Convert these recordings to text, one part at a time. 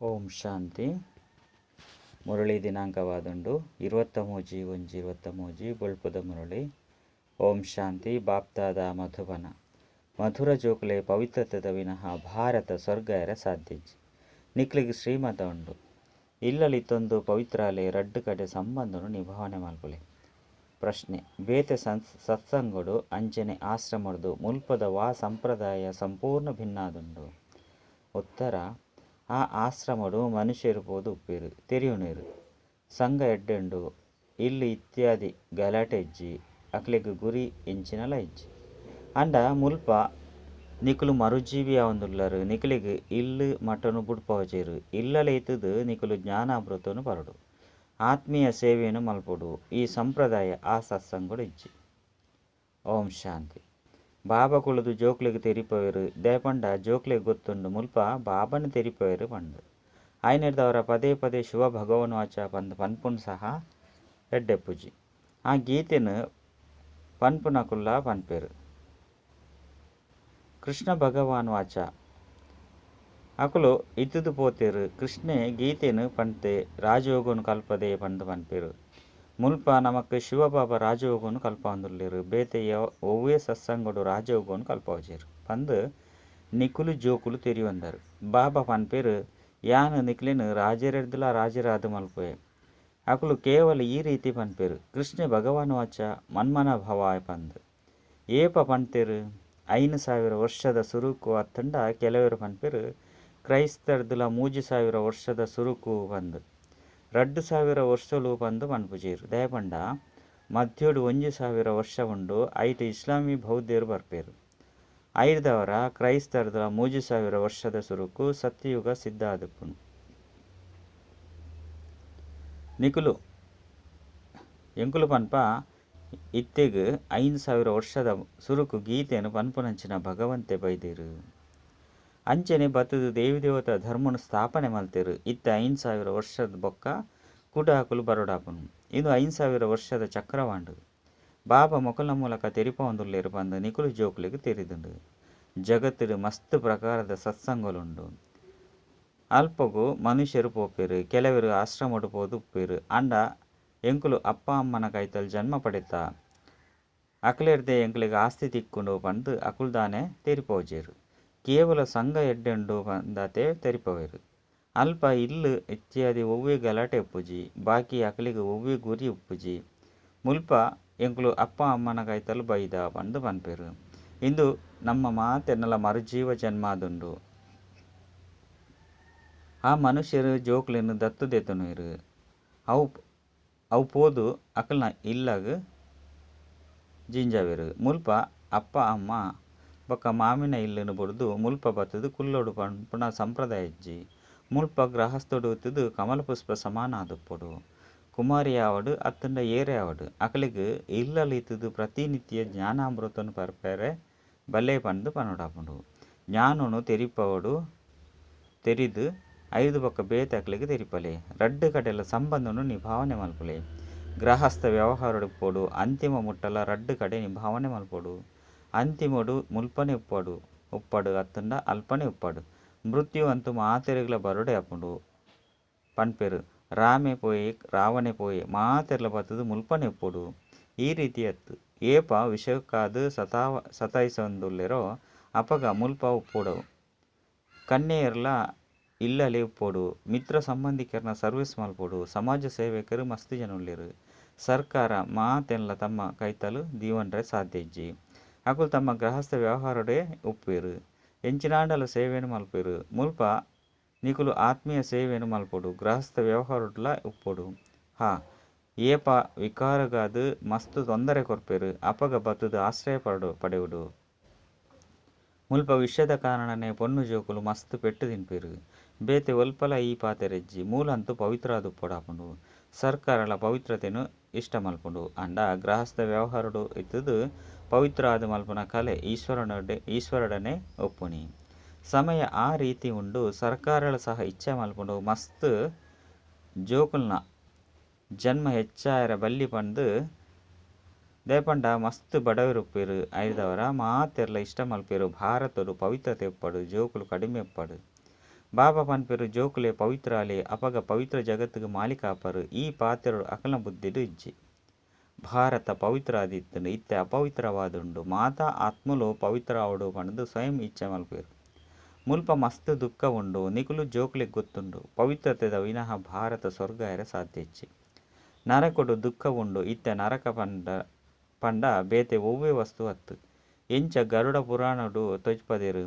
ಓಂ ಶಾಂತಿ. ಮುರಳಿ ದಿನಾಂಕವಾದುಂಡು 23-1-23 ಬೊಳ್ಪುದ ಮುರಳಿ. ಓಂ ಶಾಂತಿ. ಬಾಪ್ದಾದ ಮಧುಬನ ಮಧುರ ಜೋಕುಲೆ ಪವಿತ್ರತೆದ ವಿನಃ ಭಾರತ ಸ್ವರ್ಗಯರ ಸಾಧ್ಯಜ್ಜಿ. ನಿಕ್ಲಿಗ್ ಶ್ರೀಮತ ಉಂಡು. ಇಲ್ಲಲಿತ್ತೊಂದು ಪವಿತ್ರಾಲೆ ರಡ್ಡು ಕಡೆ ಸಂಬಂಧನು ನಿಭಾವಣೆ ಮಲ್ಪುಲೆ. ಪ್ರಶ್ನೆ: ಬೇತೆ ಸತ್ಸಂಗಡು ಅಂಚನೆ ಆಶ್ರಮಡ್ದು ಮುಲ್ಪದ ವಾ ಸಂಪ್ರದಾಯ ಸಂಪೂರ್ಣ ಭಿನ್ನಾದುಂಡು? ಉತ್ತರ: ಆ ಆಶ್ರಮಡು ಮನುಷ್ಯರು ಪೋದು ಉಪ್ಪೇರು ತೆರಿಯುಣೇರು ಸಂಘ ಎಡ್ಡೆಂಡು ಇಲ್ಲು ಇತ್ಯಾದಿ ಗಲಾಟೆ ಇಜ್ಜಿ, ಅಕ್ಲೆಗ್ ಗುರಿ ಎಂಚಿನಲ ಇಜ್ಜಿ. ಅಂಡ ಮುಲ್ಪ ನಿಕುಲು ಮರುಜೀವಿ ಆವೊಂದುಲ್ಲರು. ನಿಕುಲೆಗ್ ಇಲ್ಲು ಮಠನು ಬುಡ್ಪವಜೇರು. ಇಲ್ಲಲೆ ಇತ್ತುದು ನಿಕುಲು ಜ್ಞಾನಾಮೃತನು ಪರಡು, ಆತ್ಮೀಯ ಸೇವೆಯನ್ನು ಮಲ್ಪೊಡು. ಈ ಸಂಪ್ರದಾಯ ಆ ಸತ್ಸಂಗಡು ಇಜ್ಜಿ. ಓಂ ಶಾಂತಿ. ಬಾಬಾ ಕುಳುದು ಜೋಕ್ಲೆಗ್ ತೆರಿಪವೇರು. ದಯಪಂಡ ಜೋಕ್ಲೆಗ್ ಗೊತ್ತುಂಡು ಮುಲ್ಪ ಬಾಬನ ತೆರಿಪವೇರು ಪಂಡು. ಆಯ್ನೆರ್ದವರ ಪದೇ ಪದೇ ಶಿವ ಭಗವಾನ್ ವಾಚ ಪಂದ್ ಪನ್ಪುನ್ ಸಹ ಎಡ್ಡೆಪ್ಪುಜಿ. ಆ ಗೀತೆನು ಪನ್ಪುನಕುಲ್ಲ ಪನ್ಪೇರು. ಕೃಷ್ಣ ಭಗವಾನ್ ವಾಚ ಅಕುಲು ಇತ್ತುದು ಪೋತೇರು. ಕೃಷ್ಣೆ ಗೀತೆನು ಪಂತೆ ರಾಜಯೋಗನು ಕಲ್ಪದೆ ಪಂದು ಪನ್ಪೇರು. ಮುಲ್ಪ ನಮಕ್ ಶಿವಬಾಬಾ ರಾಜಯೋಗನು ಕಲ್ಪವಂದುಲ್ಲೇರು. ಬೇತೆ ಒವ್ವೇ ಸತ್ಸಂಗಡು ರಾಜಯೋಗನು ಕಲ್ಪವಜೇರು ಪಂದು ನಿಕುಲು ಜೋಕುಲು ತೆರಿಯೊಂದರು. ಬಾಬಾ ಪನ್ಪೇರು ಯಾನ್ ನಿಕ್ಲೆನ್ ರಾಜರೆಡ್ದಲ ರಾಜರಾದ ಮಲ್ಪುವೆ. ಅಕುಲು ಕೇವಲ ಈ ರೀತಿ ಪನ್ಪೇರು. ಕೃಷ್ಣೆ ಭಗವಾನ್ ವಾಚ ಮನ್ಮನ ಭವ ಪಂದು ಏಪ ಪಂತೇರು? 5000 ವರ್ಷದ ಸುರುಕು ಅತ್ತಂಡ ಕೆಲವರು ಪನ್ಪೇರು ಕ್ರೈಸ್ತರ್ದಲ 3000 ವರ್ಷದ ಸುರುಕು ಪಂದು. 2000 ವರ್ಷಲು ಪಂದು ಪನ್ಪುಜೇರು. ದಯಪಂಡ ಮಧ್ಯೋಡು 1000 ವರ್ಷ ಉಂಡು. ಐಟ್ ಇಸ್ಲಾಮಿ ಬೌದ್ಧರು ಬರ್ಪೇರು. ಐರ್ದವರ ಕ್ರೈಸ್ತರ್ದಲ 3000 ವರ್ಷದ ಸುರುಕು ಸತ್ಯಯುಗ ಸಿದ್ಧ ಆದುಪ್ಪುನು. ನಿಕುಲು ಎಂಕುಲು ಪನ್ಪ ಇತ್ತೆಗ್ 5000 ವರ್ಷದ ಸುರುಕು ಗೀತೆಯನ್ನು ಪನ್ಪುನಂಚಿನ ಭಗವಂತೆ ಬೈದೇರು. ಅಂಚನೆ ಬತ್ತದ ದೇವಿ ದೇವತಾ ಧರ್ಮನು ಸ್ಥಾಪನೆ ಮಲ್ತೇರು. ಇತ್ತೆ 5000 ವರ್ಷದ ಬೊಕ್ಕ ಕುಡಾಕುಲು ಬರೋಡಾಪುನು. ಇದು 5000 ವರ್ಷದ ಚಕ್ರವಾಂಡು. ಬಾಬಾ ಮೊಕಲ ಮೂಲಕ ತೆರಿಪವಂದುಲ್ಲೇರು ಪಂದು ನಿಕುಲು ಜೋಕುಲೆಗ್ ತೆರಿದುಂಡು. ಜಗತ್ತಿಡು ಮಸ್ತ್ ಪ್ರಕಾರದ ಸತ್ಸಂಗಲುಂಡು. ಅಲ್ಪಗು ಮನುಷ್ಯರು ಪೋಪೇರು, ಕೆಲವರು ಆಶ್ರಮಡು ಪೋದು ಉಪ್ಪೇರು. ಅಂಡ ಎಂಕುಲು ಅಪ್ಪ ಅಮ್ಮನ ಕೈತಲ್ ಜನ್ಮ ಪಡೆತ ಅಕ್ಲೆರ್ದೆ ಎಂಕ್ಲೆಗ್ ಆಸ್ತಿ ತಿಕ್ಕುಂಡು ಪಂದು ಅಕುಲ್ದಾನೆ ತೆರಿಪೋಜೇರು. ಕೇವಲ ಸಂಘ ಎಡ್ಡೆಂಡು ಪಂದಾತೆ ತೆರಿಪವೇರು. ಅಲ್ಪ ಇಲ್ಲು ಇತ್ಯಾದಿ ಒವ್ವೇ ಗಲಾಟೆ ಉಪ್ಪುಜಿ, ಬಾಕಿ ಅಕ್ಲೆಗ್ ಒವ್ವೇ ಗುರಿ ಉಪ್ಪುಜಿ. ಮುಲ್ಪ ಎಂಕುಲು ಅಪ್ಪ ಅಮ್ಮನ ಕೈತಲ್ ಬೈದ ಪಂದು ಪನ್ಪೇರು. ಇಂದು ನಮ್ಮ ಮಾತೆರ್ನಲ ಮರುಜೀವ ಜನ್ಮಾದುಂಡು. ಆ ಮನುಷ್ಯರು ಜೋಕ್ಲೆನ್ ದತ್ತು ದೆತೊನುವೆರು. ಅವು ಅವು ಪೋದು ಅಕಲ್ನ ಇಲ್ಲಗ್ ಜಿಂಜಾವೆರು. ಮುಲ್ಪ ಅಪ್ಪ ಅಮ್ಮ ಬೊಕ್ಕ ಮಾಮಿನ ಇಲ್ಲನ್ನು ಬುಡ್ದು ಮುಲ್ಪ ಬತ್ತುದು ಕುಲ್ಲೊಡು ಪನ್ಪುನ ಸಂಪ್ರದಾಯ ಇಜ್ಜಿ. ಮುಲ್ಪ ಗೃಹಸ್ಥಡು ಇತ್ತುದು ಕಮಲಪುಷ್ಪ ಸಮಾನ ಆದುಪ್ಪೊಡು. ಕುಮಾರಿ ಆವಡು ಅತ್ತಂಡ ಏರೇ ಆವಡು ಅಕಲೆಗ್ ಇಲ್ಲಲ್ ಇತ್ತುದು ಪ್ರತಿನಿತ್ಯ ಜ್ಞಾನಾಮೃತನು ಪರ್ಪೆರೆ ಬಲೆ ಪಂದು ಪನೊಡಾಪುಂಡು. ಜ್ಞಾನನು ತೆರಿಪವಡು ತೆರಿದು ಐದು ಬೊಕ್ಕ ಬೇತೆ ಅಕ್ಲೆಗ್ ತೆರಿಪಲೆ. ರಡ್ಡು ಕಡೆಲ ಸಂಬಂಧನು ನಿಭಾವಣೆ ಮಲ್ಪುಲೆ. ಗೃಹಸ್ಥ ವ್ಯವಹಾರಡು ಉಪ್ಪೊಡು. ಅಂತಿಮ ಮುಟ್ಟಲ ರಡ್ಡು ಕಡೆ ನಿಭಾವಣೆ ಮಲ್ಪೊಡು. ಅಂತಿಮಡು ಮುಲ್ಪನೆ ಉಪ್ಪಡು ಉಪ್ಪಡು ಅತ್ತಂಡ ಅಲ್ಪನೆ ಉಪ್ಪಡು. ಮೃತ್ಯು ಅಂತೂ ಮಾತೆರೆಗ್ಲ ಬರೋಡೆ ಆಪುಂಡು ಪನ್ಪೇರು. ರಾಮೆ ಪೋಯೆ ರಾವಣೆ ಪೋಯೆ ಮಾತೆರ್ಲ ಬತ್ತುದು ಮುಲ್ಪನೆ ಉಪ್ಪೊಡು. ಈ ರೀತಿ ಅತ್ತು ಏಪ ವಿಷಯಕ್ಕಾದು ಸತಾಯಿಸೊಂದುಲ್ಲೇರೋ ಅಪಗ ಮುಲ್ಪ ಉಪ್ಪೊಡು. ಕನ್ಯೆಯರ್ಲ ಇಲ್ಲಲೆ ಉಪ್ಪೊಡು. ಮಿತ್ರ ಸಂಬಂಧಿಕರ್ನ ಸರ್ವಿಸ್ ಮಲ್ಪೊಡು. ಸಮಾಜ ಸೇವಕರು ಮಸ್ತ್ ಜನ ಉಲ್ಲೇರು. ಸರ್ಕಾರ ಮಾತೆನ್ಲ ತಮ್ಮ ಕೈತಲು ದೀವನ್ರೆ ಸಾಧ್ಯ ಇಜ್ಜಿ. ಅಕುಲು ತಮ್ಮ ಗೃಹಸ್ಥ ವ್ಯವಹಾರಡೇ ಉಪ್ಪೇರು. ಎಂಚಿನಾಂಡಲ ಸೇವೆಯನ್ನು ಮಲ್ಪೇರು. ಮುಲ್ಪ ನಿಕುಲು ಆತ್ಮೀಯ ಸೇವೆಯನ್ನು ಮಲ್ಪೊಡು. ಗೃಹಸ್ಥ ವ್ಯವಹಾರಡ್ಲ ಉಪ್ಪೊಡು. ಹಾ ಏಪ ವಿಕಾರಗಾದು ಮಸ್ತ್ ತೊಂದರೆ ಕೊರ್ಪೇರು ಅಪಗ ಬತ್ತುದು ಆಶ್ರಯ ಪಡೆಯುಡು. ಮುಲ್ಪ ವಿಷಯದ ಕಾರಣನೇ ಪೊಣ್ಣು ಜೋಕುಲು ಮಸ್ತ್ ಪೆಟ್ಟು ತಿನ್ಪೇರು. ಬೇತೆ ಒಲ್ಪಲ ಈ ಪಾತೆರೆಜ್ಜಿ. ಮೂಲಂತೂ ಪವಿತ್ರಾದುಪ್ಪೊಡಾಪುಂಡು. ಸರ್ಕಾರಲ ಪವಿತ್ರತೆನು ಇಷ್ಟ ಮಲ್ಪುಂಡು. ಅಂಡ ಗೃಹಸ್ಥ ವ್ಯವಹಾರಡು ಇತ್ತುದು ಪವಿತ್ರ ಆದ ಮಲ್ಪುನ ಕಲೆ ಈಶ್ವರಡನೆ ಒಪ್ಪುನಿ. ಸಮಯ ಆ ರೀತಿ ಉಂಡು. ಸರ್ಕಾರಲ ಸಹ ಇಚ್ಛೆ ಮಲ್ಪುಂಡು. ಮಸ್ತ್ ಜೋಕುಲ್ನ ಜನ್ಮ ಹೆಚ್ಚಾಯರ ಬಲ್ಲಿ ಪಂದು ದಯಪಂಡ ಮಸ್ತ್ ಬಡವರು ಉಪ್ಪೇರು. ಐದವರ ಮಾತೆರ್ಲ ಇಷ್ಟ ಮಲ್ಪೇರು. ಭಾರತಡು ಪವಿತ್ರತೆ ಉಪ್ಪಡು, ಜೋಕುಲು ಕಡಿಮೆ ಉಪ್ಪಡು. ಬಾಬಾ ಪನ್ಪೆರ್ ಜೋಕುಲೇ ಪವಿತ್ರ ಆಲೆ ಅಪಗ ಪವಿತ್ರ ಜಗತ್ತುಗ್ ಮಾಲೀಕ ಆಪರ್. ಈ ಪಾತೆರೊಲು ಅಕಲ್ನ ಬುದ್ಧಿಡ್ ಇಜ್ಜಿ. ಭಾರತ ಪವಿತ್ರ ಆದಿತ್ತ್ಂಡ್ ಇತ್ತೆ ಅಪವಿತ್ರವಾದುಂಡು. ಮಾತಾ ಆತ್ಮೊಲು ಪವಿತ್ರ ಆವೊಡು ಪಂಡ್ದ್ ಸ್ವಯಂ ಇಚ್ಛೆ ಮಲ್ಪುವೆರ್. ಮುಲ್ಪ ಮಸ್ತ್ ದುಃಖ ಉಂಡು. ನಿಕುಲು ಜೋಕುಲೆಗ್ ಗೊತ್ತುಂಡು. ಪವಿತ್ರತೆದ ವಿನಃ ಭಾರತ ಸ್ವರ್ಗ ಆಯೆರೆ ಸಾಧ್ಯ ಇಜ್ಜಿ. ನರಕೊಡು ದುಃಖ ಉಂಡು. ಇತ್ತೆ ನರಕ ಪಂಡ ಬೇತೆ ಒವ್ವೇ ವಸ್ತು ಅತ್ತ್. ಎಂಚ ಗರುಡ ಪುರಾಣೊಡು ತೋಜಿಪಾದೆರ್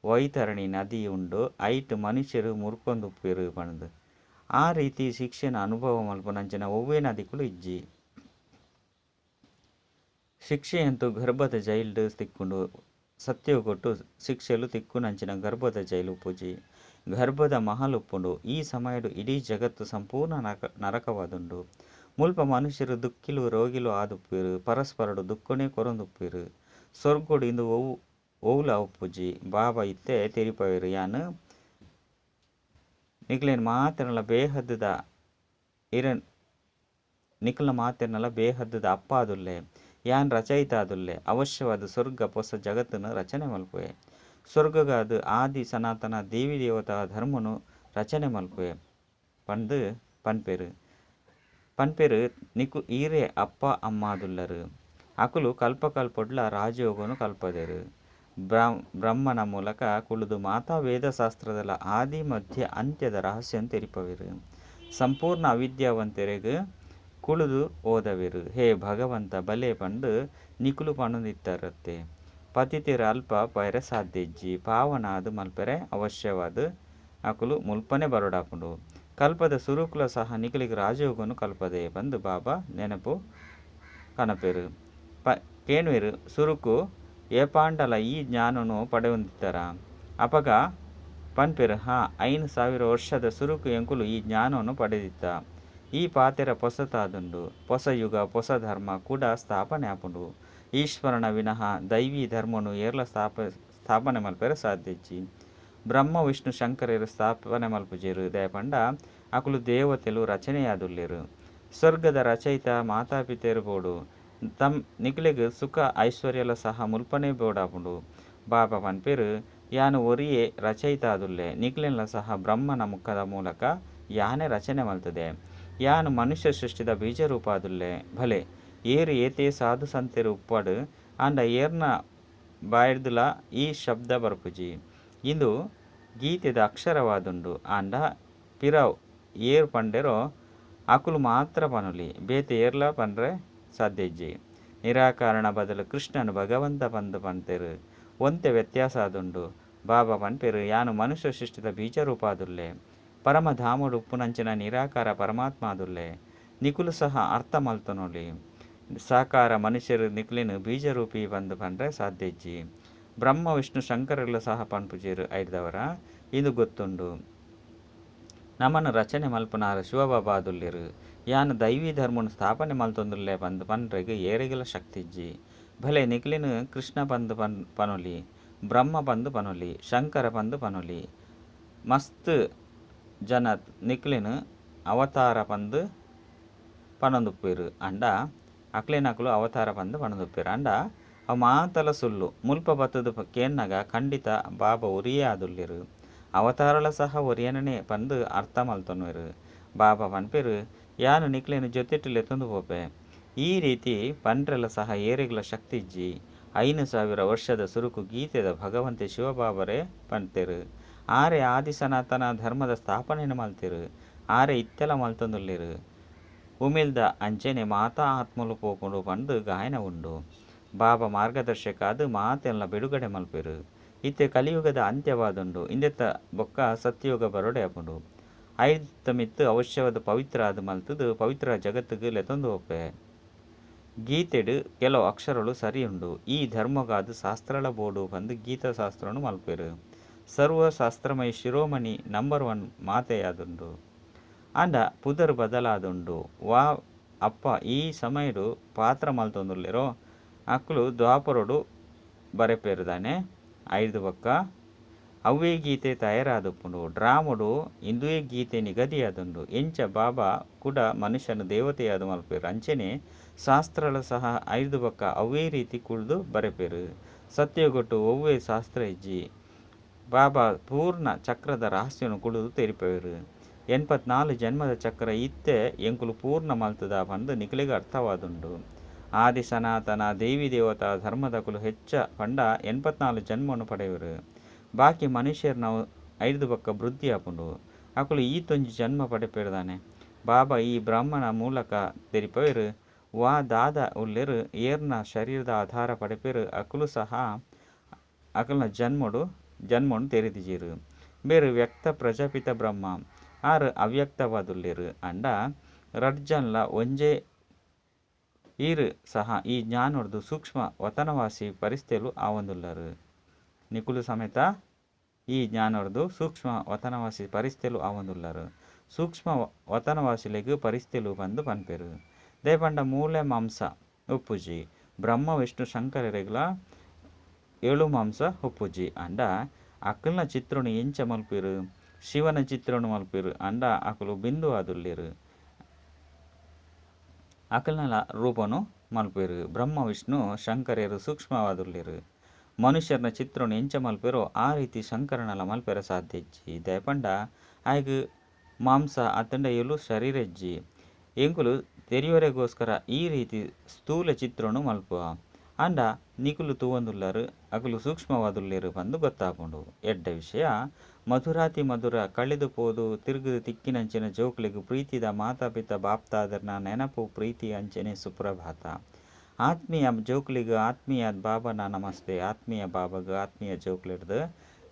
ವೈತರಣಿ ನದಿ ಉಂಡು ಐಟ್ ಮನುಷ್ಯೆರ್ ಮುರ್ಕೊಂದುಪ್ಪುವೆರ್ ಪಂಡ್ದ್. ಆ ರೀತಿ ಶಿಕ್ಷೆನ್ ಅನುಭವ ಮಲ್ಪುನಂಚಿನ ಒವ್ವೇ ನದಿಕುಲು ಇಜ್ಜಿ. ಶಿಕ್ಷೆಯಂತೂ ಗರ್ಭದ ಜೈಲ್ಡ್ ತಿಕ್ಕುಂಡು. ಸತ್ಯಯುಗೊಟ್ಟು ಶಿಕ್ಷೆಲು ತಿಕ್ಕುನಂಚಿನ ಗರ್ಭದ ಜೈಲ್ ಉಪ್ಪುಜಿ. ಗರ್ಭದ ಮಹಲ್ ಉಪ್ಪುಂಡು. ಈ ಸಮಯಡ್ ಇಡೀ ಜಗತ್ತು ಸಂಪೂರ್ಣ ನರಕವಾದುಂಡು. ಮುಲ್ಪ ಮನುಷ್ಯೆರ್ ದುಃಖಿಲು, ರೋಗಿಲು ಆದುಪ್ಪುವೆರ್. ಪರಸ್ಪರಡ್ ದುಃಖೊನೇ ಕೊರೊಂದುಪ್ಪುವೆರ್. ಸ್ವರ್ಗೊಡು ಇಂದು ಒವ್ಲ ಉಪ್ಪುಜಿ. ಬಾಬಾ ಇತ್ತೆ ತೆರಿಪಾವೆರ್ ಯಾನ್ ನಿಕಲೆನ್ ಮಾತೆರ್ನಲ ಬೇಹದ್ದುದ ಅಪ್ಪ ಆದುಲ್ಲೆ. ಯಾನ್ ರಚಯಿತ ಆದುಲ್ಲೆ. ಅವಶ್ಯವಾದ್ ಸ್ವರ್ಗ ಪೊಸ ಜಗತ್ತುನ್ ರಚನೆ ಮಲ್ಪುವೆ. ಸ್ವರ್ಗಗಾದ್ ಆದಿ ಸನಾತನ ದೇವಿ ದೇವತಾ ಧರ್ಮನು ರಚನೆ ಮಲ್ಪುವೆ ಪಂದ್ ಪನ್ಪೆರ್. ಪನ್ಪೆರ್ ನಿಕು ಈರೇ ಅಪ್ಪ ಅಮ್ಮಾದುಲ್ಲರ್. ಅಕುಲು ಕಲ್ಪ ಕಲ್ಪೊಡ್ಲ ರಾಜಯೋಗನು ಕಲ್ಪದೆರ್. ಬ್ರಹ್ಮನ ಮೂಲಕ ಕುಳ್ಳುದು ಮಾತಾ ವೇದಶಾಸ್ತ್ರದಲ ಆದಿ ಮಧ್ಯ ಅಂತ್ಯದ ರಹಸ್ಯನ್ ತೆರಿಪವೆರ್. ಸಂಪೂರ್ಣ ಅವಿದ್ಯಾವಂತೆರೆಗ್ ಕುಳ್ಳುದು ಓದವೆರ್. ಹೇ ಭಗವಂತ ಬಲೆ ಪಂದ್ ನಿಕುಲು ಪನೊಂದಿತ್ತರತ್ತೆ. ಪತಿತೆರ್ ಅಲ್ಪ ಪೋಯೆರೆ ಸಾಧ್ಯ ಇಜ್ಜಿ. ಪಾವನ ಆದ್ ಮಲ್ಪೆರೆ ಅವಶ್ಯವಾದ್ ಅಕುಲು ಮುಲ್ಪನೆ ಬರೊಡಾಪುಂಡು. ಕಲ್ಪದ ಸುರುಕುಲ ಸಹ ನಿಕಲೆಗ್ ರಾಜಯೋಗನು ಕಲ್ಪದೆ ಪಂದ್ ಬಾಬಾ ನೆನಪು ಕನಪೆರ್. ಕೇನುವೆರ್ ಸುರುಕು ಏಪಾಂಡಲ ಈ ಜ್ಞಾನನು ಪಡೆಯೊಂದಿತ್ತರ. ಅಪಗ ಪನ್ಪೆರ್ ಹಾ 5000 ವರ್ಷದ ಸುರುಕು ಎಂಕುಲು ಈ ಜ್ಞಾನವನ್ನು ಪಡೆದಿತ್ತ. ಈ ಪಾತೆರ ಪೊಸತಾದುಂಡು. ಪೊಸ ಯುಗ ಪೊಸ ಧರ್ಮ ಕೂಡ ಸ್ಥಾಪನೆ ಆಪುಂಡು. ಈಶ್ವರನ ವಿನಃ ದೈವಿ ಧರ್ಮನು ಏರ್ಲ ಸ್ಥಾಪನೆ ಮಲ್ಪೆರೆ ಸಾಧ್ಯ ಇಜ್ಜಿ. ಬ್ರಹ್ಮ ವಿಷ್ಣು ಶಂಕರೆರ್ ಸ್ಥಾಪನೆ ಮಲ್ಪುಜೆರ್. ದಾಯೆ ಪಂಡ ಅಕುಲು ದೇವತೆಲು ರಚನೆಯಾದುಲ್ಲೆರ್. ಸ್ವರ್ಗದ ರಚಯಿತ ಮಾತಾಪಿತೆರ್ ಬೋಡು. ನಿಕಲೆಗ್ ಸುಖ ಐಶ್ವರ್ಯಲ ಸಹ ಮುಲ್ಪನೇ ಬೋಡಾಪುಂಡು. ಬಾಬಾ ಪನ್ಪೆರ್ ಯಾನ್ ಒರಿಯೇ ರಚಯಿತ ಆದುಲ್ಲೆ. ನಿಕಲೆನ್ಲ ಸಹ ಬ್ರಹ್ಮನ ಮುಖದ ಮೂಲಕ ಯಾನೇ ರಚನೆ ಮಲ್ತದೆ. ಯಾನ್ ಮನುಷ್ಯ ಸೃಷ್ಟಿದ ಬೀಜರೂಪ ಆದುಲ್ಲೆ. ಭಲೆ ಏರ್ ಏತೇ ಸಾಧು ಸಂತೆರ್ ಉಪ್ಪಡ್ ಆಂಡ ಏರ್ನ ಬಾಯಿರ್ದುಲ ಈ ಶಬ್ದ ಬರ್ಪುಜಿ. ಇಂದು ಗೀತೆದ ಅಕ್ಷರವಾದುಂಡು. ಆಂಡ ಪಿರವು ಏರ್ ಪಂಡೆರೋ ಅಕುಲು ಮಾತ್ರ ಪನೊಲಿ. ಬೇತೆ ಏರ್ಲ ಪನ್ರೆ ಸಾಧ್ಯ ಇಜ್ಜಿ. ನಿರಾಕರಣ ಬದಲು ಕೃಷ್ಣನ್ ಭಗವಂತ ಪಂದ್ ಪಂತೆರ್. ಒಂತೆ ವ್ಯತ್ಯಾಸ ಆದುಂಡು. ಬಾಬಾ ಪನ್ಪೆರ್ ಯಾನ್ ಮನುಷ್ಯ ಸೃಷ್ಟಿದ ಬೀಜರೂಪ ಆದುಲ್ಲೆ. ಪರಮಧಾಮಡು ಉಪ್ಪುನಂಚಿನ ನಿರಾಕಾರ ಪರಮಾತ್ಮ ಆದುಲ್ಲೆ. ನಿಕುಲು ಸಹ ಅರ್ಥ ಮಲ್ತೊನೊಲಿ. ಸಾಕಾರ ಮನುಷ್ಯರು ನಿಕಲೆನ್ ಬೀಜರೂಪಿ ಪಂದ್ ಪನ್ರೆ ಸಾಧ್ಯ ಇಜ್ಜಿ. ಬ್ರಹ್ಮ ವಿಷ್ಣು ಶಂಕರೆರ್ಲ ಸಹ ಪನ್ಪುಜೆರ್ ಐಡ್ದವರ ಇಂದು ಗೊತ್ತುಂಡು. ನಮನ್ ರಚನೆ ಮಲ್ಪುನಾರ್ ಶಿವಬಾಬಾ ಆದುಲ್ಲೆರ್. ಯಾನ್ ದೈವಿ ಧರ್ಮನ್ ಸ್ಥಾಪನೆ ಮಲ್ತೊಂದುಲ್ಲೆ ಪಂದ್ ಪನ್ರೆಗ್ ಏರೆಗ್ಲ ಶಕ್ತಿ ಇಜ್ಜಿ. ಭಲೆ ನಿಕಲೆನ್ ಕೃಷ್ಣ ಪಂದ್ ಪನೊಲಿ, ಬ್ರಹ್ಮ ಪಂದ್ ಪನೊಲಿ, ಶಂಕರ ಪಂದ್ ಪನೊಲಿ. ಮಸ್ತ್ ಜನ ನಿಕಲೆನ್ ಅವತಾರ ಪಂದ್ ಪನೊಂದುಪ್ಪುವೆರ್. ಆಂಡ ಅಕ್ಲೆನಕುಲು ಅವತಾರ ಪಂದ್ ಪನೊಂದುಪ್ಪುವೆರ್. ಆಂಡ ಅವು ಮಾತಲ ಸುಳ್ಳು. ಮುಲ್ಪ ಬತ್ತುದು ಕೇನ್ನಗ ಖಂಡಿತ ಬಾಬಾ ಒರಿಯೇ ಆದುಲ್ಲೆರ್. ಅವತಾರಲ ಸಹ ಒರಿಯನನೇ ಪಂದ್ ಅರ್ಥ ಮಲ್ತೊನುವೆರ್. ಬಾಬಾ ಪನ್ಪೆರ್ ಯಾನ್ ನಿಕಲೆನ್ ಜೊತೆಟ್ ಲೆತೊಂದು ಪೋಪೆ. ಈ ರೀತಿ ಪನ್ರೆಲ ಸಹ ಏರೆಗ್ಲ ಶಕ್ತಿ ಇಜ್ಜಿ. 5000 ವರ್ಷದ ಸುರುಕು ಗೀತೆದ ಭಗವಂತೆ ಶಿವಬಾಬರೇ ಪಂತೆರ್. ಆರೇ ಆದಿ ಸನಾತನ ಧರ್ಮದ ಸ್ಥಾಪನೆನ್ ಮಲ್ತೆರ್. ಆರೇ ಇತ್ತೆಲ ಮಲ್ತೊಂದುಲ್ಲೆರ್. ಉಮಿಲ್ದ ಅಂಚೆನೆ ಮಾತಾ ಆತ್ಮಲು ಪೋಪುಂಡು ಪಂದ್ ಗಾಯನ ಉಂಡು. ಬಾಬಾ ಮಾರ್ಗದರ್ಶಕ ಆದ್ ಮಾತೆಲ್ಲ ಬಿಡುಗಡೆ ಮಲ್ಪೆರ್. ಇತ್ತೆ ಕಲಿಯುಗದ ಅಂತ್ಯವಾದುಂಡು. ಇಂದೆತ್ತ ಬೊಕ್ಕ ಸತ್ಯಯುಗ ಬರೊಡೆ ಆಪುಂಡು. ಐತ ಮಿತ್ತ್ ಅವಶ್ಯವಾದ ಪವಿತ್ರ ಆದ್ ಮಲ್ತುದು ಪವಿತ್ರ ಜಗತ್ತಿಗ್ ಲೆತೊಂದು ಪೋಪೆ. ಗೀತೆಡ್ ಕೆಲವು ಅಕ್ಷರಗಳು ಸರಿ ಉಂಡು. ಈ ಧರ್ಮಗಾದ್ ಶಾಸ್ತ್ರಲ ಬೋಡು ಪಂದ್ ಗೀತಾ ಶಾಸ್ತ್ರನು ಮಲ್ಪೆರ್. ಸರ್ವ ಶಾಸ್ತ್ರಮಯ ಶಿರೋಮಣಿ ನಂಬರ್ 1 ಮಾತೆಯಾದುಂಡು. ಆಂಡ ಪುದರ್ ಬದಲಾದುಂಡು. ವಾ ಅಪ್ಪ ಈ ಸಮಯಡು ಪಾತ್ರ ಮಲ್ತೊಂದುಲ್ಲೆರೋ ಅಕುಲು ದ್ವಾಪರೊಡು ಬರೆಪೆರ್ ದಾನೆ. ಐಡ್ದ್ ಬೊಕ್ಕ ಅವ್ವೇ ಗೀತೆ ತಯಾರಾದುಪ್ಪುಂಡು. ಡ್ರಾಮೊಡು ಇಂದುವೇ ಗೀತೆ ನಿಗದಿಯಾದುಂಡು. ಎಂಚ ಬಾಬಾ ಕೂಡ ಮನುಷ್ಯನ ದೇವತೆಯಾದ್ ಮಲ್ಪೆರ್ ಅಂಚೆನೆ ಶಾಸ್ತ್ರಲ ಸಹ ಐಡ್ದ್ ಬೊಕ್ಕ ಅವ್ವೇ ರೀತಿ ಕುಳ್ದು ಬರೆಪೆರ್. ಸತ್ಯಯುಗೊಟ್ಟು ಒವ್ವೇ ಶಾಸ್ತ್ರ ಇಜ್ಜಿ. ಬಾಬಾ ಪೂರ್ಣ ಚಕ್ರದ ರಹಸ್ಯನು ಕುಡುದು ತೆರಿಪವೆರು. 84 ಜನ್ಮದ ಚಕ್ರ ಇತ್ತೆ ಎಂಕುಲು ಪೂರ್ಣ ಮಲ್ತುದ ಪಂದ್ ನಿಕಲೆಗ್ ಅರ್ಥವಾದುಂಡು. ಆದಿ ಸನಾತನ ದೇವಿ ದೇವತಾ ಧರ್ಮದಕುಲು ಹೆಚ್ಚ ಪಂಡ 84 ಜನ್ಮನು ಪಡೆಯುವೆರು. ಬಾಕಿ ಮನುಷ್ಯೆರ್ನವು ಐರ್ದ್ ಬೊಕ್ಕ ವೃದ್ಧಿ ಆಪುಂಡು. ಅಕುಲು ಈತೊಂಜಿ ಜನ್ಮ ಪಡೆಪೆರ್ ದಾನೆ. ಬಾಬಾ ಈ ಬ್ರಾಹ್ಮಣ ಮೂಲಕ ತೆರಿಪವೆರು ವಾ ದಾದ ಉಲ್ಲೆರ್ ಏರ್ನ ಶರೀರದ ಆಧಾರ ಪಡೆಪೆರ್ ಅಕುಲು ಸಹ ಅಕಲ್ನ ಜನ್ಮಡು ಜನ್ಮನು ತೆರಿದಿಜೆರ್. ಮೇರ್ ವ್ಯಕ್ತ ಪ್ರಜಾಪಿತ ಬ್ರಹ್ಮ ಆರ್ ಅವ್ಯಕ್ತವಾದುಲ್ಲೆರ್ ಆಂಡ ರಡ್ಡ್ ಜನಲ ಒಂಜೇ ಈರ್ ಸಹ ಈ ಜ್ಞಾನೊರ್ದು ಸೂಕ್ಷ್ಮ ವತನವಾಸಿ ಪರಿಸ್ಥಿತಿಲು ಆವೊಂದುಲ್ಲರ್. ನಿಕುಲು ಸಮೇತ ಈ ಜ್ಞಾನೊರ್ದು ಸೂಕ್ಷ್ಮ ವತನವಾಸಿ ಪರಿಸ್ಥಿತಿಲು ಆವೊಂದುಲ್ಲರ್. ಸೂಕ್ಷ್ಮ ವತನವಾಸಿಲೆಗ್ ಪರಿಸ್ಥಿತಿಲು ಪಂದ್ ಪನ್ಪೆರ್. ದಾಯೆ ಪಂಡ ಮೂಲೆ ಮಾಂಸ ಉಪ್ಪುಜಿ. ಬ್ರಹ್ಮ ವಿಷ್ಣು ಶಂಕರೆರೆಗ್ಲ ಏಳು ಮಾಂಸ ಉಪ್ಪುಜಿ. ಆಂಡ ಅಕಲ್ನ ಚಿತ್ರನು ಎಂಚ ಮಲ್ಪುವೆರ್ ಶಿವನ ಚಿತ್ರನು ಮಲ್ಪುವೆರ್ ಆಂಡ ಅಕುಲು ಬಿಂದು ಆದುಲ್ಲೆರ್. ಅಕಲ್ನಲ ರೂಪನು ಮಲ್ಪುವೆರ್. ಬ್ರಹ್ಮ ವಿಷ್ಣು ಶಂಕರೆರ್ ಸೂಕ್ಷ್ಮವಾದುಲ್ಲೆರ್. ಮನುಷ್ಯನ ಚಿತ್ರನು ಎಂಚ ಮಲ್ಪುವೆರೋ ಆ ರೀತಿ ಶಂಕರನಲ ಮಲ್ಪೆರೆ ಸಾಧ್ಯ ಇಜ್ಜಿ. ದಾಯೆ ಪಂಡ ಆಯಗ್ ಮಾಂಸ ಅತ್ತಂಡ ಎಲು ಶರೀರ ಇಜ್ಜಿ. ಎಂಕುಲು ತೆರಿಯರೆಗೋಸ್ಕರ ಈ ರೀತಿ ಸ್ಥೂಲ ಚಿತ್ರನು ಮಲ್ಪುವ. ಆಂಡ ನಿಕುಲು ತೂವೊಂದುಲ್ಲರ್ ಅಕುಲು ಸೂಕ್ಷ್ಮವಾದುಲ್ಲೆರ್ ಪಂದ್ ಗೊತ್ತಾಪುಂಡು. ಎಡ್ಡೆ ವಿಷಯ ಮಧುರಾತಿ ಮಧುರ ಕಳೆದು ಪೋದು ತಿರುಗುದು ತಿಕ್ಕಿನಂಚಿನ ಜೋಕ್ಲೆಗ್ ಪ್ರೀತಿದ ಮಾತಾಪಿತ ಬಾಪ್ತಾದೆರ್ನ ನೆನಪು ಪ್ರೀತಿ ಅಂಚನೆ ಸುಪ್ರಭಾತ. ಆತ್ಮೀಯ ಜೋಕ್ಲೆಗ್ ಆತ್ಮೀಯ ಬಾಬನ ನಮಸ್ತೆ. ಆತ್ಮೀಯ ಬಾಬಗ್ ಆತ್ಮೀಯ ಜೋಕ್ಲೆಡ್ದ್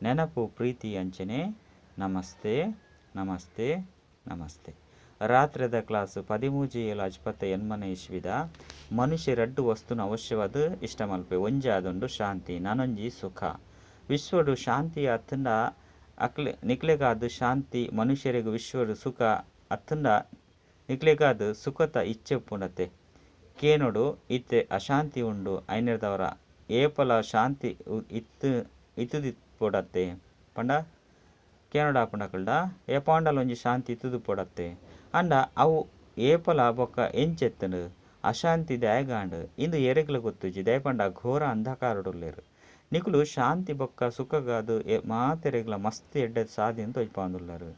ನೆನಪು ಪ್ರೀತಿ ಅಂಚನೆ ನಮಸ್ತೆ ನಮಸ್ತೆ ನಮಸ್ತೆ. ರಾತ್ರೆದ ಕ್ಲಾಸ್ 13/7/80ನೇ ಇಸ್ವಿದ ಮನುಷ್ಯ ರಡ್ಡ್ ವಸ್ತುನ ಅವಶ್ಯವಾದ್ ಇಷ್ಟ ಮಲ್ಪೆ. ಒಂಜಿ ಆದುಂಡು ಶಾಂತಿ ನನೊಂಜಿ ಸುಖ. ವಿಶ್ವಡು ಶಾಂತಿ ಅತ್ತಂಡ ಅಕ್ಲೆ ನಿಕ್ಲೆಗಾದ್ ಶಾಂತಿ ಮನುಷ್ಯರೆಗ್ ವಿಶ್ವಡು ಸುಖ ಅತ್ತಂಡ ನಿಕ್ಲೆಗಾದ್ ಸುಖತ ಇಚ್ಛೆ ಉಪ್ಪುಂಡತೆ. ಕೇನೋಡು ಇತ್ತೆ ಅಶಾಂತಿ ಉಂಡು ಐನೆರ್ದವರ ಏಪಲ ಶಾಂತಿ ಇತ್ತು ಇತ್ತುದಿಪ್ಪೊಡತ್ತೆ ಪಂಡ ಕೇನೋಡಾಪುಂಡಕಲ್ಡ ಏಪಾಂಡಲ ಒಂಜಿ ಶಾಂತಿ ಇತ್ತುದುಪ್ಪೊಡತ್ತೆ. ಆಂಡ ಅವು ಏಪಲ ಬೊಕ್ಕ ಎಂಚೆತ್ತುಂಡು ಅಶಾಂತಿ ದಾಯೆಗಾಂಡ್ ಇಂದು ಏರೆಗ್ಲ ಗೊತ್ತುಜಿ. ದಾಯೆ ಪಂಡ ಘೋರ ಅಂಧಕಾರಡುಲ್ಲೆರ್. ನಿಕುಲು ಶಾಂತಿ ಬೊಕ್ಕ ಸುಖಗಾದ್ ಮಾತೆರೆಗ್ಲ ಮಸ್ತ್ ಎಡ್ಡೆ ಸಾದಿನ್ ತೋಜಿಪಾವೊಂದುಲ್ಲೆರ್.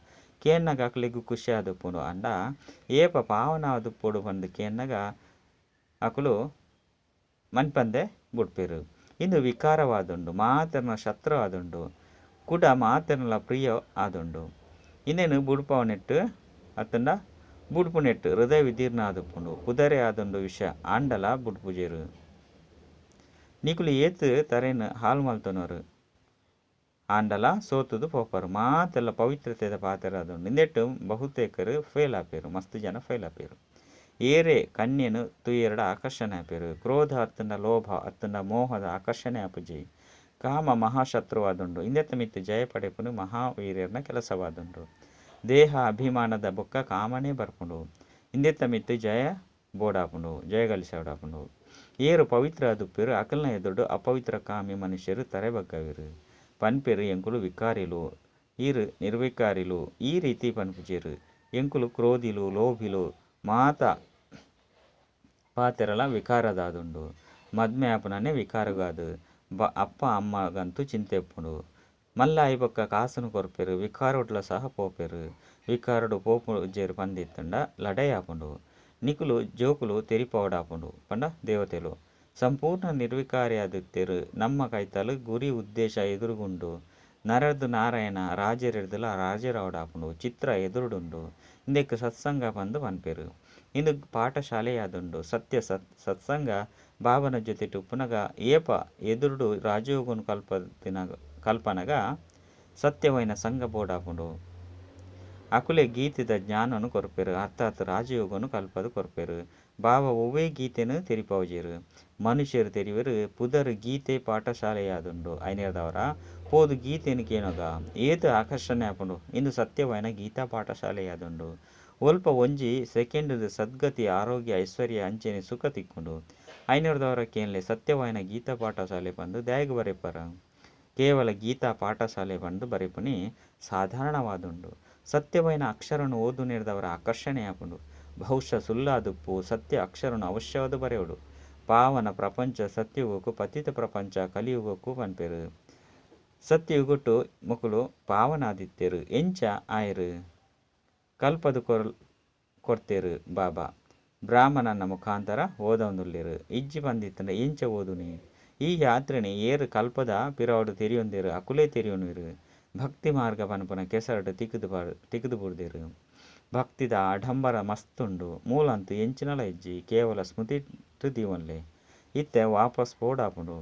ಕೇನ್ನಗ ಅಕ್ಲೆಗ್ ಖುಷಿ ಆದುಪ್ಪುಂಡು. ಆಂಡ ಏಪ ಪಾವನ ಆದುಪ್ಪೊಡು ಪಂದ್ ಕೇನ್ನಗ ಅಕುಲು ಮನ್ಪಂದೆ ಬುಡ್ಪೆರ್. ಇಂದು ವಿಕಾರವಾದುಂಡು ಮಾತೆರ್ನ ಶತ್ರು ಆದುಂಡು ಕುಡ ಮಾತೆರ್ನಲ ಪ್ರಿಯ ಆದುಂಡು. ಇಂದೆನ್ ಬುಡ್ಪಾವನೆಟ್ ಅತ್ತಂಡ ಬುಡ್ಪುನೆಟ್ ಹೃದಯ ವಿದೀರ್ಣ ಆದುಪ್ಪುಂಡು. ಪುದರೆ ಆದುಂಡು ವಿಷ ಆಂಡಲ ಬುಡ್ಪುಜೆರ್. ನಿಕುಲು ಏತ್ ತರೆನ್ ಹಾಳು ಮಲ್ತೊನರು ಆಂಡಲ ಸೋತುದು ಪೋಪರ್. ಮಾತೆಲ್ಲ ಪವಿತ್ರತೆದ ಪಾತ್ರ ಆದುಂಡು. ಇಂದೆಟ್ ಬಹುತೇಕರು ಫೇಲ್ ಆಪೆರ್ ಮಸ್ತ್ ಜನ ಫೇಲ್ ಆಪೆರ್. ಏರೇ ಕನ್ಯೆನ್ ತೂಯೆರ್ಡ ಆಕರ್ಷಣೆ ಆಪೆರ್. ಕ್ರೋಧ ಅತ್ತಂಡ ಲೋಭ ಅತ್ತಂಡ ಮೋಹದ ಆಕರ್ಷಣೆ ಆಪುಜಿ. ಕಾಮ ಮಹಾಶತ್ರುವಾದುಂಡು. ಇಂದೆತ ಮಿತ್ತ್ ಜಯ ಪಡೆಪುನು ಮಹಾವೀರೆರ್ನ ಕೆಲಸವಾದುಂಡು. ದೇಹ ಅಭಿಮಾನದ ಬೊಕ್ಕ ಕಾಮನೇ ಬರ್ಪುಂಡು. ಇಂದೆತ ಮಿತ್ತ್ ಜಯ ಬೋಡಾಪುಂಡು ಜಯ ಗಳಿಸೋಡಾಪುಂಡು. ಏರು ಪವಿತ್ರ ಆದುಪ್ಪೆರ್ ಅಕಲ್ನ ಎದುರುಡು ಅಪವಿತ್ರ ಕಾಮಿ ಮನುಷ್ಯರು ತರೆ ಬಗ್ಗವೆರ್. ಪನ್ಪೆರ್ ಎಂಕುಲು ವಿಕಾರಿಲು ಈರ್ ನಿರ್ವಿಕಾರಿಲು ಈ ರೀತಿ ಪನ್ಪುಜೆರ್. ಎಂಕುಲು ಕ್ರೋಧಿಲು ಲೋಭಿಲು ಮಾತ ಪಾತೆರಲ ವಿಕಾರದಾದುಂಡು. ಮದ್ಮೆ ಆಪುನನೇ ವಿಕಾರಗಾದ್ ಅಪ್ಪ ಅಮ್ಮಗಂತೂ ಚಿಂತೆ ಉಪ್ಪುಂಡು. ಮಲ್ಲ ಆಯಿ ಬೊಕ್ಕ ಕಾಸುನು ಕೊರ್ಪೆರ್ ವಿಕಾರೊಡ್ಲ ಸಹ ಪೋಪೆರ್. ವಿಕಾರಡು ಪೋಪುಜೆರ್ ಪಂದಿತ್ತುಂಡ ಲಡಾಯಿ ಆಪುಂಡು. ನಿಕುಲು ಜೋಕುಲು ತೆರಿಪಾವೊಡಾಪುಂಡು ಪಂಡ ದೇವತೆಲು ಸಂಪೂರ್ಣ ನಿರ್ವಿಕಾರಿ ಆದಿತ್ತೆರ್. ನಮ್ಮ ಕೈತಲ್ ಗುರಿ ಉದ್ದೇಶ ಎದುರುಗುಂಡು. ನರರ್ದ್ ನಾರಾಯಣ ರಾಜೆರೆರ್ದ್ಲ ರಾಜೆರಾವೊಡಾಪುಂಡು. ಚಿತ್ರ ಎದುರುಡುಂಡು. ಇಂದೆಕ್ ಸತ್ಸಂಗ ಪಂದ್ ಪನ್ಪೆರ್. ಇಂದು ಪಾಠಶಾಲೆಯಾದುಂಡು. ಸತ್ಯ ಸತ್ಸಂಗ ಬಾಬನ ಜೊತೆಟ್ ಉಪ್ಪುನಗ ಏಪ ಎದುರುಡು ರಾಜಯೋಗನು ಕಲ್ಪನಗ ಸತ್ಯವಾಯಿನ ಸಂಘ ಬೋಡಾಪುಂಡು. ಅಕುಲೇ ಗೀತೆದ ಜ್ಞಾನನು ಕೊರ್ಪೆರ್ ಅರ್ಥಾತ್ ರಾಜಯೋಗನು ಕಲ್ಪದ್ ಕೊರ್ಪೆರ್. ಬಾಬಾ ಒವ್ವೇ ಗೀತೆನ್ ತೆರಿಪಾವುಜೆರ್. ಮನುಷ್ಯರು ತೆರಿವೆರ್ ಪುದರ್ ಗೀತೆ ಪಾಠಶಾಲೆಯಾದುಂಡು. ಐನೆರ್ದವರ ಪೋದು ಗೀತೆನ್ ಕೇನಗ ಏತ್ ಆಕರ್ಷಣೆ ಆಪುಂಡು. ಇಂದು ಸತ್ಯವಾಯಿನ ಗೀತಾ ಪಾಠಶಾಲೆಯಾದುಂಡು. ಒಲ್ಪ ಒಂಜಿ ಸೆಕೆಂಡ್ ಸದ್ಗತಿ ಆರೋಗ್ಯ ಐಶ್ವರ್ಯ ಅಂಚನೆ ಸುಖ ತಿಕ್ಕುಂಡು. ಐನೆರ್ದವರ ಕೇನ್ಲೆ ಸತ್ಯವಾಯಿನ ಗೀತಾ ಪಾಠಶಾಲೆ ಪಂದ್ ದಾಯೆಗ್ ಬರೆಪರ. ಕೇವಲ ಗೀತಾ ಪಾಠಶಾಲೆ ಪಂದ್ ಬರೆಪುನಿ ಸಾಧಾರಣವಾದುಂಡು. ಸತ್ಯವಾಯಿನ ಅಕ್ಷರನು ಓದುನೆರ್ದವರ ಆಕರ್ಷಣೆ ಆಪುಂಡು. ಬಹುಶಃ ಸುಳ್ಳಾದುಪ್ಪು ಸತ್ಯ ಅಕ್ಷರನು ಅವಶ್ಯವಾದ್ ಬರೆಯೊಡು. ಪಾವನ ಪ್ರಪಂಚ ಸತ್ಯುಗಕ್ಕೂ ಪತಿತ ಪ್ರಪಂಚ ಕಲಿಯುಗಕ್ಕೂ ಪನ್ಪೆರ್. ಸತ್ಯಯುಗಟ್ಟು ಮೊಕುಲು ಪಾವನಾದಿತ್ತೆರು ಎಂಚ ಆಯೆರು ಕಲ್ಪದು ಕೊರ್ತೆರು ಬಾಬಾ ಬ್ರಾಹ್ಮಣನ ಮುಖಾಂತರ ಓದೊಂದುಲ್ಲೆರು ಇಜ್ಜಿ ಪಂದಿತ್ತುಂಡ ಎಂಚ ಓದುನಿ ಈ ಯಾತ್ರೆನೆ ಏರು ಕಲ್ಪದ ಪಿರವಡು ತೆರಿಯೊಂದೆರು ಅಕುಲೇ ತೆರಿಯೊನುವೆರು ಭಕ್ತಿ ಮಾರ್ಗ ಪನ್ಪುನ ಕೆಸರಡು ತಿಕ್ಕುದು ಬುಡ್ದೆರು ಭಕ್ತಿದ ಆಡಂಬರ ಮಸ್ತುಂಡು ಮೂಲಂತು ಎಂಚಿನಲ ಇಜ್ಜಿ ಕೇವಲ ಸ್ಮೃತಿ ದೀವೊನ್ಲೆ ಇತ್ತೆ ವಾಪಸ್ ಪೋಡಾಪುಂಡು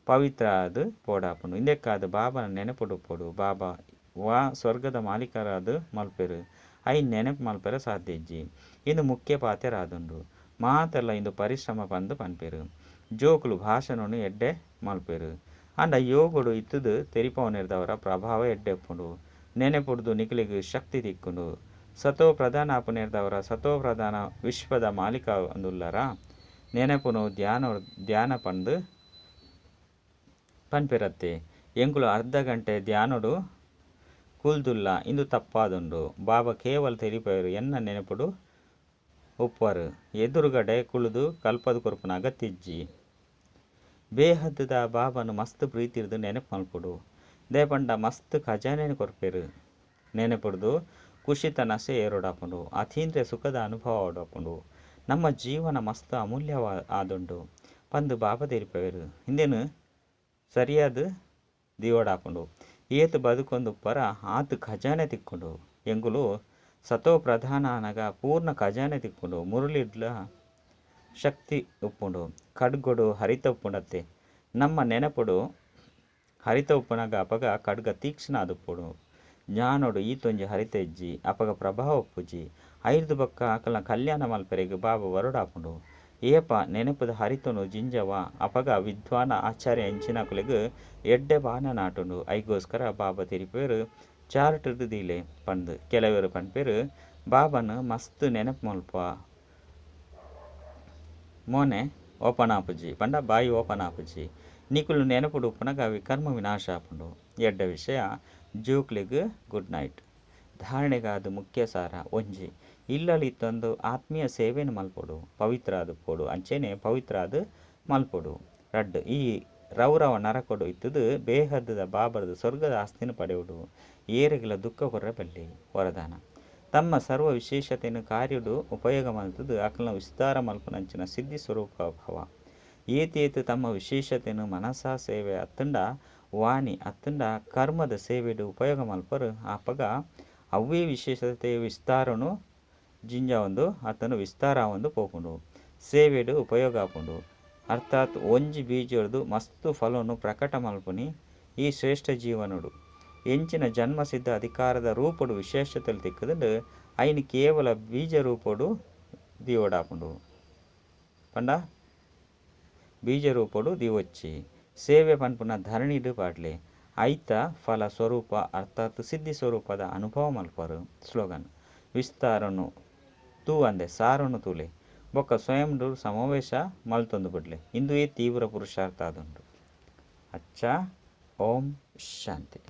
ಪವಿತ್ರ ಆದ್ ಪೋಡಾಪುಂಡು ಇಂದೆಕ್ಕಾದ್ ಬಾಬಾನ ನೆನಪುಡುಪ್ಪೊಡು ಬಾಬಾ ವಾ ಸ್ವರ್ಗದ ಮಾಲೀಕರಾದ್ ಮಲ್ಪೆರು ಐನ್ ನೆನಪು ಮಲ್ಪೆರೆ ಸಾಧ್ಯ ಇಜ್ಜಿ ಇಂದು ಮುಖ್ಯ ಪಾತೆರಾದುಂಡು ಮಾತೆರ್ಲ ಇಂದು ಪರಿಶ್ರಮ ಪಂದ್ ಪನ್ಪೆರು ಜೋಕುಲು ಭಾಷಣನು ಎಡ್ಡೆ ಮಲ್ಪೆರು ಆಂಡ ಯೋಗಡು ಇತ್ತುದು ತೆರಿಪಾವುನೆರ್ದವರ ಪ್ರಭಾವ ಎಡ್ಡೆ ಉಪ್ಪುಂಡು ನೆನಪುಡ್ದು ನಿಕಲೆಗ್ ಶಕ್ತಿ ತಿಕ್ಕುಂಡು ಸತೋ ಪ್ರಧಾನ ಆಪುನೆರ್ದವರ ಸತೋ ಪ್ರಧಾನ ವಿಶ್ವದ ಮಾಲೀಕ ಅಂದುಲ್ಲರ ನೆನಪುನು ಧ್ಯಾನ ಪಂದ್ ಪನ್ಪೆರತ್ತೆ ಎಂಕುಲು ಅರ್ಧ ಗಂಟೆ ಧ್ಯಾನೊಡು ಕುಲ್ದುಲ್ಲ ಇಂದು ತಪ್ಪಾದುಂಡು ಬಾಬಾ ಕೇವಲ ತೆರಿಪಾಯೆರು ಎನ್ನ ನೆನಪುಡು ಉಪ್ಪರು ಎದುರುಗಡೆ ಕುಳಿದು ಕಲ್ಪದ ಕೊರ್ಪುನ ಅಗತ್ಯ ಇಜ್ಜಿ ಬೇಹದ್ದುದ ಬಾಬಾನು ಮಸ್ತ್ ಪ್ರೀತಿರ್ದು ನೆನಪು ಮಲ್ಪೊಡು ದೇಪಂಡ ಮಸ್ತ್ ಖಜಾನೆನು ಕೊರ್ಪೆರು ನೆನಪುಡ್ದು ಖುಷಿತ ನಸೆ ಏರೋಡಾಪುಂಡು ಅತೀಂದ್ರಿಯ ಸುಖದ ಅನುಭವ ಆಡಾಪುಂಡು ನಮ್ಮ ಜೀವನ ಮಸ್ತ್ ಅಮೂಲ್ಯ ಆದುಂಡು ಪಂದು ಬಾಬಾ ತೆರಿಪಾಯೆರು ಇಂದೇನು ಸರಿಯಾದ ದೀವಡಾಪುಂಡು ಏತು ಬದುಕೊಂದು ಪರ ಆತು ಖಜಾನೆ ತಿಕ್ಕೊಂಡು ಎಂಗುಲು ಸತೋ ಪ್ರಧಾನ ಅನಗ ಪೂರ್ಣ ಖಜಾನೆ ತಿಕ್ಕೊಂಡು ಮುರುಳಿಡ್ಲ ಶಕ್ತಿ ಉಪ್ಪುಂಡು ಖಡ್ಗೊಡು ಹರಿತ ಉಪ್ಪುಂಡತ್ತೆ ನಮ್ಮ ನೆನಪುಡು ಹರಿತ ಉಪ್ಪುನಗ ಅಪಗ ಖಡ್ಗ ತೀಕ್ಷ್ಣ ಆದುಪ್ಪುಡು ಜ್ಞಾನೋಡು ಈತೊಂಜಿ ಹರಿತ ಇಜ್ಜಿ ಅಪಗ ಪ್ರಭಾವ ಉಪ್ಪುಜಿ ಐರ್ದು ಬೊಕ್ಕ ಅಕಲ್ನ ಕಲ್ಯಾಣ ಮಲ್ಪೆರೆಗ್ ಬಾಬಾ ವರಡಾಪುಂಡು ಏಪ ನೆನಪುದ ಹರಿತನು ಜಿಂಜವ ಅಪಗ ವಿದ್ವಾನ ಆಚಾರ್ಯ ಎಂಚಿನಕುಲೆಗ್ ಎಡ್ಡೆ ಬಾಣ ನಾಟುಂಡು ಐಗೋಸ್ಕರ ಬಾಬಾ ತೆರಿಪೇರು ಚಾರ್ಟುಡು ದೀಲೆ ಪಂದ್ ಕೆಲವರು ಪನ್ಪೆರು ಬಾಬಾನ ಮಸ್ತ್ ನೆನಪು ಮಲ್ಪ ಮೋನೆ ಓಪನ್ ಆಪುಜಿ ಪಂಡ ಬಾಯಿ ಓಪನ್ ಆಪುಜಿ ನಿಕುಲು ನೆನಪುಡು ಉಪ್ಪುನಗ ವಿಕರ್ಮ ವಿನಾಶ ಆಪುಂಡು ಎಡ್ಡೆ ವಿಷಯ ಜೋಕ್ಲೆಗ್ ಗುಡ್ ನೈಟ್ ಧಾರಣೆಗಾದ ಮುಖ್ಯ ಸಾರ ಒಂಜಿ ಇಲ್ಲಲಿ ಇತ್ತೊಂದು ಆತ್ಮೀಯ ಸೇವೆಯನ್ನು ಮಲ್ಪೊಡು ಪವಿತ್ರ ಆದುಪ್ಪೊಡು ಅಂಚೆನೆ ಪವಿತ್ರ ಆದ್ ಮಲ್ಪೊಡು ರಡ್ಡ್ ಈ ರೌರವ ನರಕೊಡು ಇತ್ತುದು ಬೇಹದ್ದುದ ಬಾಬರದ ಸ್ವರ್ಗದ ಆಸ್ತಿನ ಪಡೆಯುಡು ಏರೆಗ್ಲ ದುಃಖ ಕೊರ್ರೆ ಬಲ್ಲಿ ವರದಾನ ತಮ್ಮ ಸರ್ವ ವಿಶೇಷತೆಯನ್ನು ಕಾರ್ಯಡು ಉಪಯೋಗ ಮಲ್ತುದು ಅಕಲ್ನ ವಿಸ್ತಾರ ಮಲ್ಪುನಂಚಿನ ಸಿದ್ಧಿ ಸ್ವರೂಪ ಭವ ಏತೇತು ತಮ್ಮ ವಿಶೇಷತೆಯನ್ನು ಮನಸ ಸೇವೆ ಅತ್ತಂಡ ವಾಣಿ ಅತ್ತಂಡ ಕರ್ಮದ ಸೇವೆಡು ಉಪಯೋಗ ಮಲ್ಪರು ಆಪಗ ಅವ್ವೇ ವಿಶೇಷತೆ ವಿಸ್ತಾರನು ಜಿಂಜ ಒಂದು ಆತನು ವಿಸ್ತಾರ ಒಂದು ಪೋಪುಂಡು ಸೇವೆಡು ಉಪಯೋಗ ಆಪುಂಡು ಅರ್ಥಾತ್ ಒಂಜಿ ಬೀಜೊಡ್ದು ಮಸ್ತು ಫಲನು ಪ್ರಕಟ ಮಲ್ಪುನಿ ಈ ಶ್ರೇಷ್ಠ ಜೀವನಡು ಎಂಚಿನ ಜನ್ಮಸಿದ್ಧ ಅಧಿಕಾರದ ರೂಪಡು ವಿಶೇಷತೆಲು ತಿಕ್ಕುದುಂಡು ಐನ್ ಕೇವಲ ಬೀಜ ರೂಪಡು ದೀವಡಾಪುಂಡು ಪಂಡ ಬೀಜ ರೂಪಡು ದೀವೊಚ್ಚಿ ಸೇವೆ ಪನ್ಪುನ ಧರಣಿಡು ಪಾಡ್ಲೆ ಐತ ಫಲ ಸ್ವರೂಪ ಅರ್ಥಾತ್ ಸಿದ್ಧಿ ಸ್ವರೂಪದ ಅನುಭವ ಮಲ್ಪರು ಸ್ಲೋಗನ್ ವಿಸ್ತಾರನು ತೂ ಅಂದೆ ಸಾರನು ತೂಲೆ ಬೊಕ್ಕ ಸ್ವಯಂಡು ಸಮಾವೇಶ ಮಲ್ತೊಂದು ಬಿಡ್ಲೆ ಇಂದುವೇ ತೀವ್ರ ಪುರುಷಾರ್ಥ ಆದುಂಡು. ಅಚ್ಚ, ಓಂ ಶಾಂತಿ.